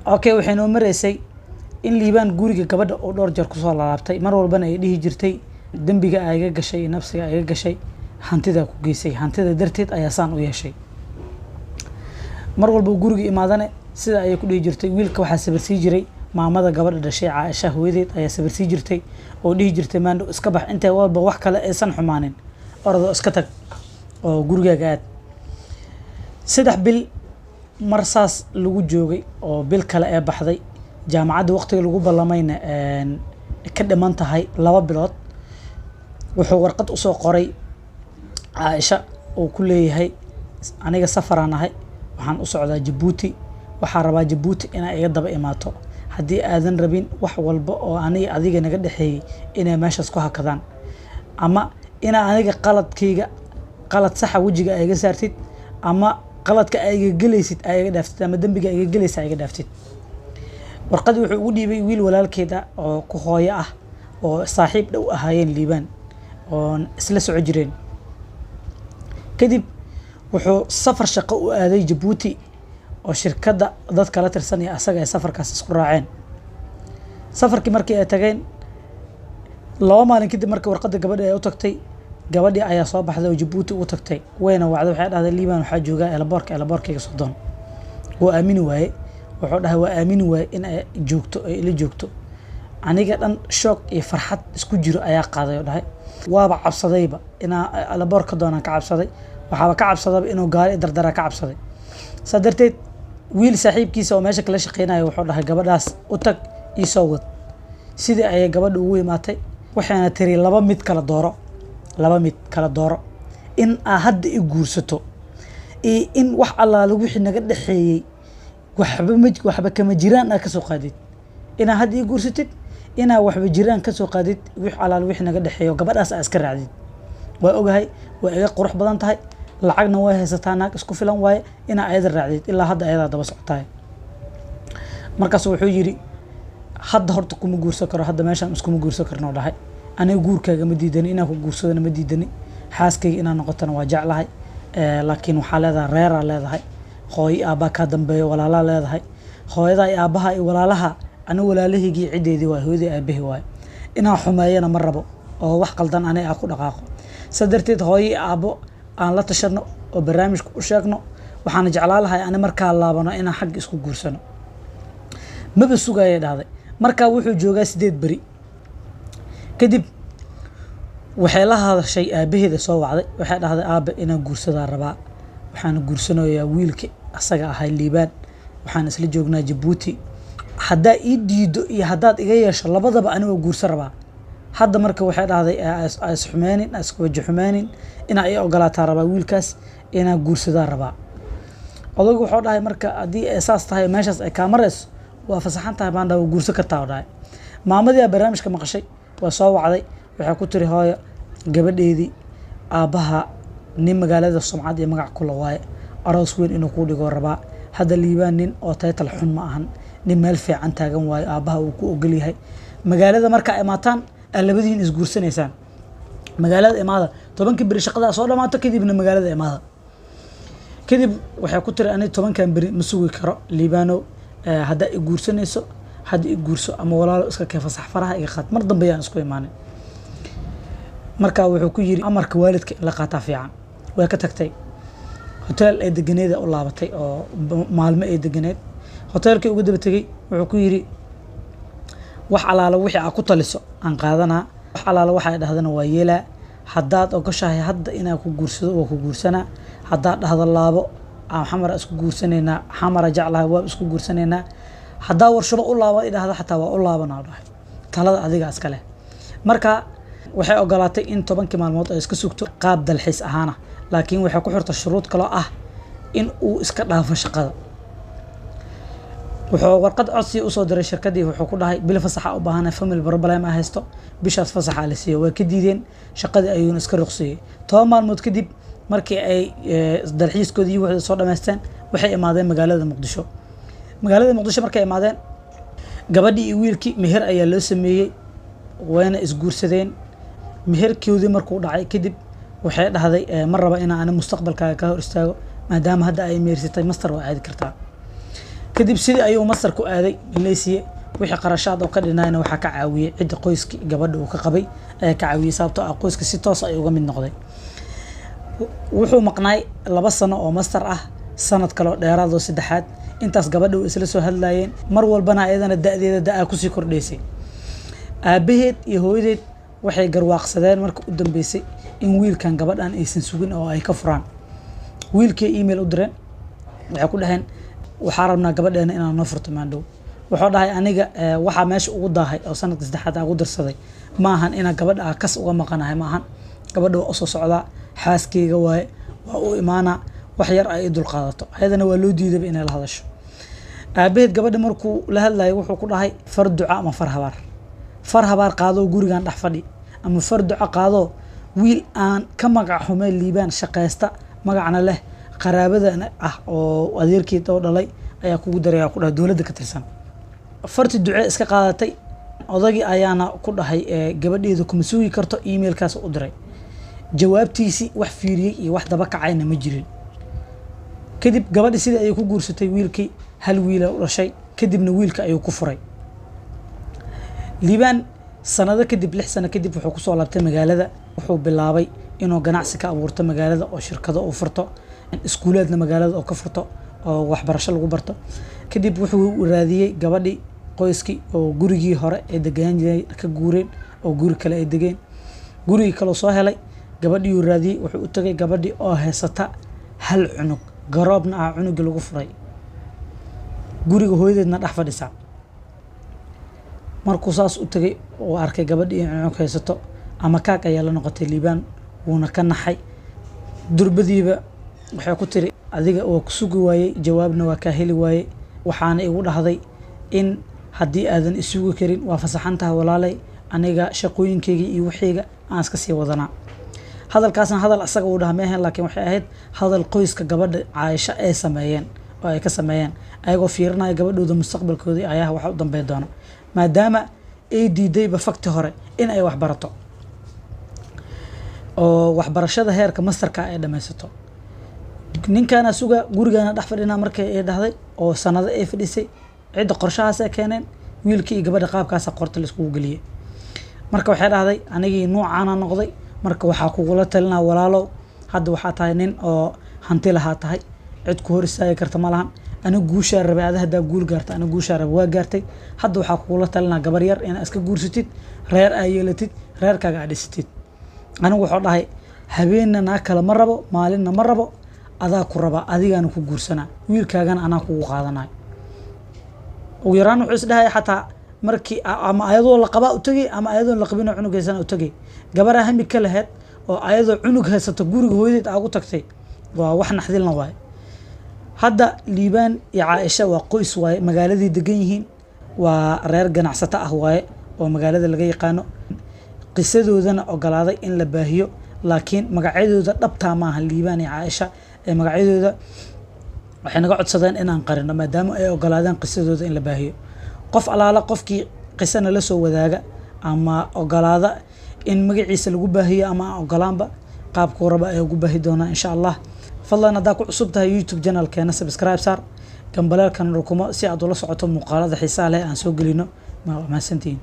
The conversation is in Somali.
Okay, waxay noo maraysay in Liibaan guriga gabadha uu dhowr jeer kusoo laalaabtay, mar walbana ay dhihi jirtay dembiga aa iga gashay, nafsiga aa iga gashay, hantida ku geysay, hantida darteed ayaa saan u yeeshay. Mar walba guriga imaadane sida ayay ku dhihi jirtay. Wiilka waxaa sabarsii jiray maamada gabadha dhashay, Caaisha hooyadeed ayaa sabarsii jirtay oo dhihi jirtay, "Maandho iska bax, intay walba wax kale aysan xumaanin, ordo iska tag oo gurigaaga aad." 3 bil mar saas lagu joogay oo bil kale ee baxday, jaamacadda waqtiga lagu ballamayna ka dhiman tahay 2 bilood, wuxuu warqad usoo qoray Caaisha uu ku leeyahay, "Aniga safaraan ahay, waxaan u socdaa Jabuuti, waxaa rabaa Jabuuti inaa iga daba imaato. Haddii aadan rabin wax walba oo aniga adiga naga dhexeeyey inay meeshaas ku hakadaan, ama inaa aniga qaladkayga qalad saxa wejiga aa iga saartid, ama qaladka aa iga gelaysid aa iga dhaaftid, ama dembiga aa iga gelaysa aa iga dhaaftid." Warqadii wuxuu ugu dhiibay wiil walaalkeed ah oo ku hooyo ah oo saaxiib dhow ahaayeen Liibaan oon isla soco jireen. Kadib wuxuu safar shaqo u aaday Jabuuti oo shirkadda dad kala tirsan iyo asaga ay safarkaas isku raaceen. Safarkii markii ay tageen, 2 maalin kadib markii warqadda gabadhi ay u tagtay, gabadhii ayaa soo baxday oo Jabuuti u tagtay, wayna wacday. Waxay dhahday, "Liibaan waxaa joogaa airportka, airportkayga 30." Wuu aamini waaye. Wuxuu dhahay, "Waa aamini waaye in ay joogto, ay ila joogto. Aniga dhan shock iyo farxad isku jiro ayaa qaaday," oo dhahay, "waaba cabsadayba inaa airport ka doonaan ka cabsaday, waxaaba ka cabsadaba inuu gaari dardaraa ka cabsaday." Saa darteed wiil saaxiibkiisa oo meesha kala shaqeynaya wuxuu dhahay, "Gabadhaas u tag, ii soo wad." Sidii ayay gabadha ugu imaatay, waxayna tiri, "Laba mid kala dooro, laba mid kala dooro: in aa hadda i guursato iyo in wax allaale wixii naga dhexeeyey waxba ma waxba kama jiraan aa kasoo qaadid. Inaa hadda ii guursatid, inaa waxba jiraan kasoo qaadid wix allaale wixii naga dhexeeyo, gabadhaas aa iska raacdid. Waa ogahay waa iga qurux badan tahay, lacagna way haysataa, naag isku filan waaye. Inaa ayada raacdid, ilaa hadda ayadaa daba socotahay." Markaas wuxuu yidhi, "Hadda horta kuma guursan karo, hadda meeshaan iskuma guursan karno," dhahay. "Aniga guurkaaga ma diidani, inaan ku guursadana ma diidani, xaaskayga inaan noqotona waa jeclahay. Laakiin waxaa leedahay reeraa leedahay, hooyo aabbaa kaa dambeeyo, walaalaa leedahay. Hooyadaa iyo aabbaha iyo walaalaha, aniga walaalahaygii ciddeedii waay, hooyadii aabbahi waay. Inaan xumeeyana ma rabo oo wax qaldan aniga aan ku dhaqaaqo. Saa darteed hooyo iyo aabbo aan la tashano oo barnaamijka u sheegno. Waxaana jeclaa lahay ani markaa laabano inaan xagga isku guursano." "Maba sugaya," dhahday. Markaa wuxuu joogaa 8 beri. Kadib waxay la hadashay aabaheeda, soo wacday. Waxay dhahday, "Aabe, inaan guursadaa rabaa, waxaana guursanayaa wiilka asaga ahay Liibaan, waxaan isla joognaa Jabuuti. Haddaa ii diido iyo haddaad iga yeesho labadaba, ani waa guursan rabaa hadda." Marka waxay dhahday, "Isxumeynin, iswaji xumeynin, inaa ii ogolaataa rabaa, wiilkaas inaan guursadaa rabaa." Odaygu wuxuu dhahay, "Marka haddii ay saas tahay, meeshaas ay kaa marayso, waa fasaxan tahay," baan dhahay, "waa guursan kartaa," dhahay. Maamadii aa barnaamijka maqashay, waa soo wacday. Waxay ku tiri, "Hooyo, gabadheedii aabbaha nin magaalada sumcad iyo magac kula waaye, aroos weyn inuu kuu dhigo rabaa. Hadda Liibaan nin oo taytal xun ma ahan, nin meel fiican taagan waayo, aabbaha uu ku ogol yahay magaalada. Markaa imaataan aa labadiin isguursanaysaan. Magaalada imaada, 10-kii beri shaqadaa soo dhamaato kadibna magaalada imaada." Kadib waxay ku tiri, "Ani 10-kan beri ma sugi karo Liibaanow. Haddaa i guursanayso hadda i guurso, ama walaalo iska kee fasax, faraha iga qaad, mar dambe yaan isku imaanin." Marka wuxuu ku yiri, "Amarka waalidka in la qaataa fiican." Way ka tagtay, hotel ay deganeeda u laabatay oo maalmo ay deganeed. Hoteelkii ugu daba tegey, wuxuu ku yiri, "Wax alaala wixii aa ku taliso aan qaadanaa, wax alaala waxa ay dhahdana waa yeelaa. Haddaad ogoshahay hadda inaan ku guursado, waa ku guursanaa. Haddaad dhahdo laabo, aan Xamara isku guursanaynaa, Xamara jeclahay, waa isku guursanaynaa. Haddaa warshubo u laabo i dhahda xataa, waa u laabanaa," dhahay. "Talada adiga iska leh." Marka waxay ogolaatay in 10-kii maalmood ay iska sugto qaab dalxiis ahaana, laakiin waxay ku xirtay shuruud kaloo ah in uu iska dhaafo shaqada. Wuxuu warqad codsi usoo diray shirkadii. Wuxuu ku dhahay, "Bil fasaxa u baahanay, family problem a haysto." Bishaas fasaxa la siiyey, way ka diideen, shaqadii ayuuna iska ruqsiiyey. 10 maalmood kadib markii ay dalxiiskoodii iyo waxda soo dhamaysteen, waxay imaadeen magaalada Muqdisho. Magaalada Muqdisho markay imaadeen, gabadhii iyo wiilkii meher ayaa loo sameeyey, wayna isguursadeen. Meherkoodii markuu dhacay kadib, waxay dhahday, "Ma raba inaan ani mustaqbalkaaga ka hor istaago, maadaama hadda ay mehersatay, master waa aadi kartaa." Kadib sidii ayuu Masar ku aaday, Malaysia. Wixii qarashaad oo ka dhinayna waxaa ka caawiyey cidda qoyskii gabadha uu ka qabay ayaa ka caawiyey, sababtoo ah qoyska si toos ay uga mid noqday. Wuxuu maqnaay 2 sano oo Masar ah, sanad kaloo dheeraad oo saddexaad. Intaas gabadha way isla soo hadlayeen, mar walbana ayadana da'deeda da'aa kusii kordhaysay. Aabaheed iyo hooyadeed waxay garwaaqsadeen marka u dambeysay in wiilkan gabadhan aysan sugin oo ay ka furaan. Wiilkii email u direen, waxay ku dhaheen waxaa rabnaa gabadheena inaan noo furto maandhow. Wuxuu dhahay aniga waxaa meesha ugu daahay oo sanadka saddexaad aan ugu dirsaday maahan inaan gabadha aan kas uga maqanahay, maahan. Gabadha waa usoo socdaa, xaaskeyga waaye, waa u imaanaa, wax yar ay i dulqaadato. Ayadana waa loo diidayba inay la hadasho. Aabaheed gabadha markuu la hadlayay wuxuu ku dhahay far duca ama far habaar, far habaar qaadoo gurigan dhex fadhi, ama far duca qaadoo wiil aan ka magac xumeen Liibaan, shaqaysta, magacna leh, qaraabadana ah oo adeerkeed oo dhalay ayaa kugu daraya, ku dhahay dowladda ka tirsan. Farti ducee iska qaadatay. Odagii ayaana ku dhahay gabadheeda kuma sugi karto. Emailkaas u diray, jawaabtiisii wax fiiriyey iyo wax daba kacayna ma jirin. Kadib gabadhi sidii ayay ku guursatay wiilkii, hal wiila u dhashay, kadibna wiilka ayuu ku furay. Liibaan sanado kadib, 6 sano kadib, wuxuu kusoo laabtay magaalada. Wuxuu bilaabay inuu ganacsi ka abuurto magaalada oo shirkado u furto, iskuuleedna magaalada oo ka furto oo waxbarasho lagu barto. Kadib wuxuu raadiyey gabadhii, qoyskii oo gurigii hore ay degaan jireen ka guureen oo guri kale ay degeen. Gurigii kaloo soo helay, gabadhii uu raadiyey, wuxuu u tagay gabadhii oo haysata hal cunug, garoobna ah cunugii lagu furay, guriga hooyadeedna dhex fadhisa. Markuu saas u tagay oo arkay gabadhii in cunug haysato, ama kaag ayaa la noqotay Liibaan, wuuna ka naxay. Durbadiiba waxay ku tiri adiga waa ku sugi waayey, jawaabna waa kaa heli waayey, waxaana igu dhahday in haddii aadan isugi karin waa fasaxan tahay walaalay, aniga shaqooyinkeyga iyo wixiyga aan iska sii wadanaa. Hadalkaasna hadal asaga uu dhaha meehen, laakiin waxay ahayd hadal qoyska gabadha Caaisha ay sameeyeen oo ay ka sameeyeen ayagoo fiirinaya gabadhooda mustaqbalkoodii ayaa waxa u dambeyn doona, maadaama ay diidayba fakti hore in ay wax barato oo waxbarashada heerka masterka ay dhammaysato. Ninkaana suga gurigaana dhex fadhinaa markay ay dhahday oo sanado ay fadhisay, cidda qorshahaas ay keeneen wiilkii iyo gabadha qaabkaasa qorta la iskugu geliyey. Marka waxay dhahday anigii nuucaana noqday, marka waxaa kugula talinaa walaalow, hadda waxaa tahay nin oo hanti lahaa tahay, cid ku hor istaagi karta ma lahan. Aniga guushaa rabay, ada haddaa guul gaarta, aniga guushaa rabay waa gaartay. Hadda waxaa kugula talinaa gabar yar inaad iska guursatid, reer aa yeelatid, reerkaaga aa dhisatid. Anigu wuxuu dhahay habeenna naa kale ma rabo, maalinna ma rabo, adaa ku rabaa, adigaana ku guursanaa, wiilkaagana anaa kugu qaadanayo. Ugu yaraan wuxuu isdhahaya xataa markii ama ayadoo la qabaa u tegay ama ayadoo la qabinoo cunug haysana u tegay. Gabaraa hami ka laheyd oo ayadoo cunug haysato guriga hooyadeed aa ugu tagtay, waa wax naxdilna waaye. Hadda Liibaan iyo Caaisha waa qoys waaye, magaaladii degan yihiin, waa reer ganacsato ah waaye oo magaalada laga yaqaano. Qisadoodana ogolaaday in la baahiyo, laakiin magacyadooda dhabtaa maaha Liibaan iyo Caaisha. Ee magacyadooda waxay naga codsadeen inaan qarino maadaama ay ogolaadeen qisadooda in la baahiyo. Qof alaala qofkii qisana la soo wadaaga ama ogolaada in magaciisa lagu baahiyo ama aan ogolaanba, qaabkuu raba ayaa ugu baahi doonaa insha Allah. Fadlan haddaa ku cusub tahay YouTube channelkeena, subscribe saar, gambaleelkan rukumo si aad ula socoto muuqaalada xiisaha leh aan soo gelino. Mahadsantihiin.